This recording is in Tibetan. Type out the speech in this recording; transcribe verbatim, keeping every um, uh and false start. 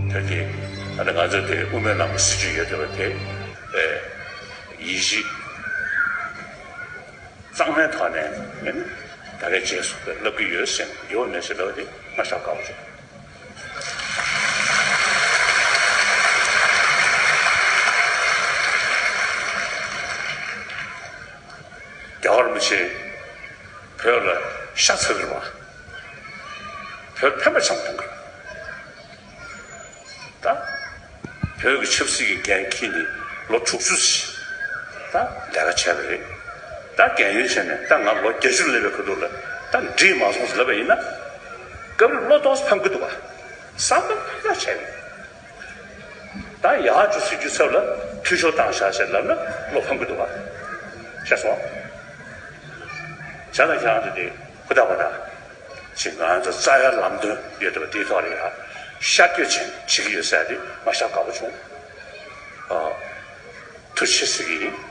ད་དེ་ཨ་ནི་ང་ཚོ་དེ་དབུ་མའི་ལམ་གྱི་སྲིད་བྱུས་ཡོད་བསྡད་པ་དེ་ཨེ་ཡིད་ཆེས་གཙང་མའི་ཐོག་ནས་ཨེ་ནི་ད་གའི་རྗེས་སུ་བསླབ་ཀྱི་ཡོད་ཟེར་ཡོད་མེད་ཟེར་ལབ་པ་དེ་ང་ཤ་དགའ་པོ་བྱུང་། རྒྱལ་བ་རིན་པོ་ཆེ་བོད་ལ་ཤ་ཚ་གི་རེད་བ། བོད་ཕན་པ་ཆེན་པོ་གཏོང་གི་རེད། ད་བོད་ཀྱི་ཆབ་སྲིད་ཀྱི་འགན་འཁྱེར་ནས་ལོ་དྲུག་ཅུ་ཞིག་ད་ལས་ཀ་བྱས་པ་རེད། ད་རྒན་ཡོལ་བྱས་ནས་ད་ང་ལོ་བརྒྱད་ཅུ་སླེབས་པའི་ཁ་ཐུག་ལ་ད་འགྲིག་མ་སོང་ཟེར་ལབ་པ་ཡིན་ན། སྐབས་རེ་བློ་ཏོག་ཙམ་ཕམ་གི་འདུག་བ། བསམ་བློ་ཕར་བཞག་བྱས་ནས། ད་ཡག་ཅིག་སྲིད་ཇུས་ཚབ་ལ་འཐུས་ཤོར་བཏང་བཞག་ཟེར་ལབ་ན་བློ་ཕམ་གི་འདུག་བ། ཤེས་སོང་། བྱས་ཙང་ཁྱེད་རང་ཚོ་དེ་ཧུར་ཐག་པ་དང་། ཅིག་ང་ཚོ་རྩ་བའི་ལམ་སྟོན་ཡོད་དེ་བ་དེའི་ཐོག་ལ་ཡང་ཤར་བསྐྱོད་ཅན་བྱེད་ཀྱི་ཡོད་ཟེར་ཏེ་མ་ཤར་དགའ་པོ་བྱུང་། ཨ། ཐུགས་རྗེ་ཆེ་ཟེར་གྱི་ཡིན།